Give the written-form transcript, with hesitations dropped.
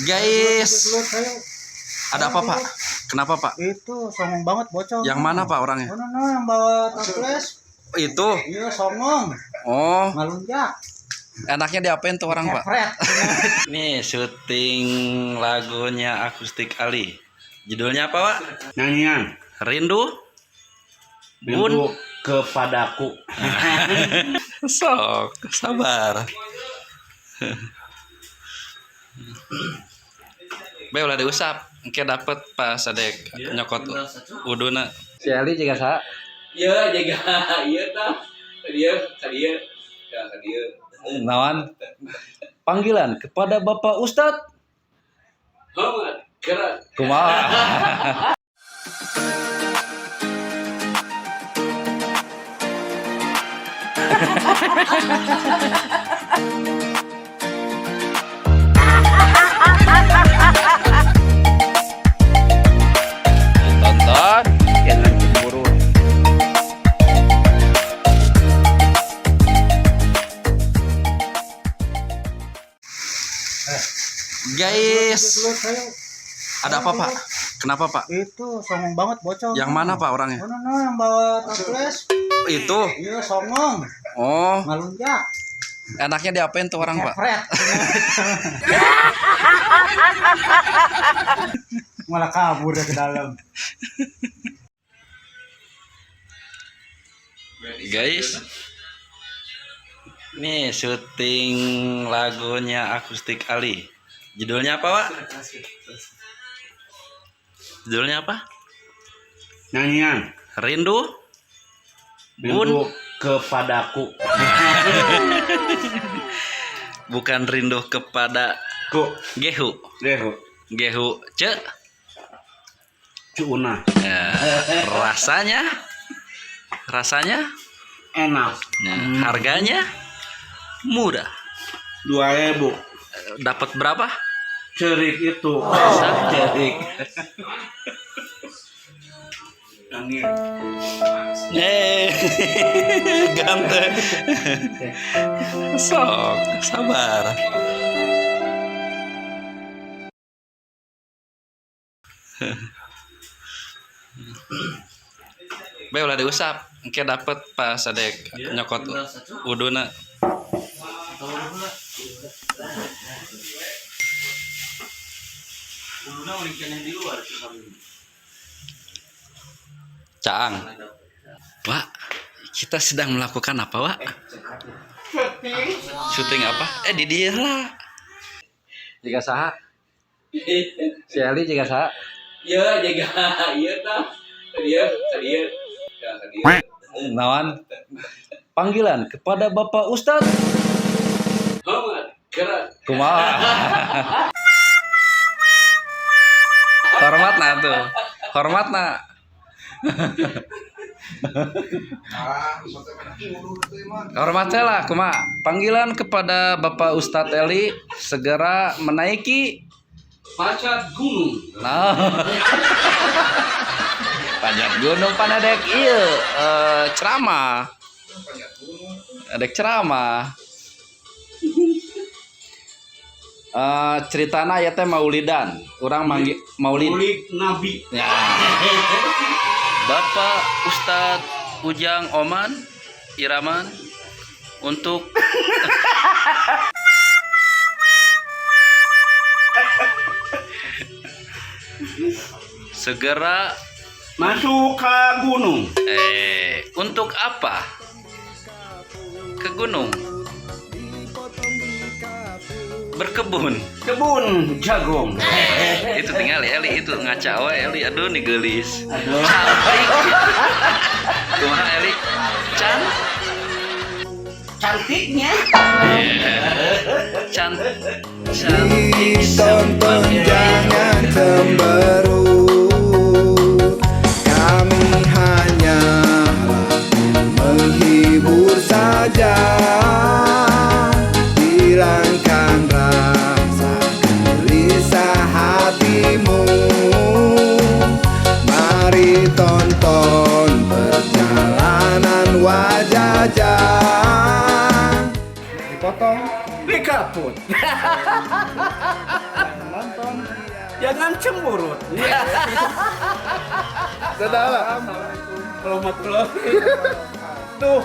Guys, ada apa Pak? Kenapa Pak? Itu songong banget bocor. Yang mana Pak orangnya? Oh, no, no, yang bawa toples. Itu. Iya, songong. Oh, Ngalunjak. enaknya diapain tuh orang Pak? Kepret. Nih syuting lagunya Akustik Ali. Judulnya apa Pak? Nyanyian Rindu. Bun. Rindu kepadaku. Sok, sabar. Be ulah diusap, engke dapet pas adek nyokot uduna. Si Ali juga sa. Iya, jaga iya tah. Ka dieu, ka dieu. Ya, ka dieu. Nawan panggilan kepada Bapak Ustadz. Hormat, gerak. Kumaha? Tonton Jangan cemburu. Guys, ada apa Pak? Kenapa Pak? Itu songong banget bocor. Yang mana Pak orangnya? Oh, no, no, yang bawa toples. Itu. Iya, songong. Oh, Ngalunjak. enaknya diapain tuh orang Pak? Kepret. Malah kabur dia ke dalam. Guys, nih syuting lagunya Akustik Ali. Judulnya apa, Pak? Judulnya apa? Nyanyian Rindu. Bun. Rindu kepadaku. Bukan rindu kepada Ku Gehu. dehu Gehu ce. cuuna Ya, rasanya rasanya enak. nah, harganya murah. 2000. Dapat berapa? Cerik itu. Cerik. Nyanyian. Ganteng. Sok, sabar. Be ulah diusap, engke dapet pas adek nyokot uduna. Caang. Pak, kita sedang melakukan apa, Pak? Syuting apa? Di dia lah. Jika saha? Si Ali jika saha? Iya, jaga iya tah. Ka dieu, ka dieu. Ya, ka dieu. Nawan panggilan kepada Bapak Ustadz. Hormat, gerak. Kumaha? Hormat nah tuh. Hormat nah. Hormat saya lah, kumaha. Panggilan kepada Bapak Ustadz Eli segera menaiki Panjat gunung. Nah. Panjat gunung panadek iya ceramah. Adek ceramah. Ceritana ya teh maulidan. Urang manggi maulid. Maulid Nabi. Ya. Bapak Ustadz Ujang Oman Iraman untuk segera Masuk ke gunung. Untuk apa? Ke gunung. Berkebun. Kebun jagung. Itu tinggal Eli itu ngaca we Eli aduh nih gelis. Aduh. Cantik. Kumaha Eli? Can Cantiknya. can cantik Ditonton jangan cemberut. Kami hanya menghibur saja. Hilangkan rasa gelisah hatimu. Mari tonton perjalanan wajah. Dipotong Dikaput. Jangan. Jangan cemberut. Dadah lah. Warahmatullahi. Tuh.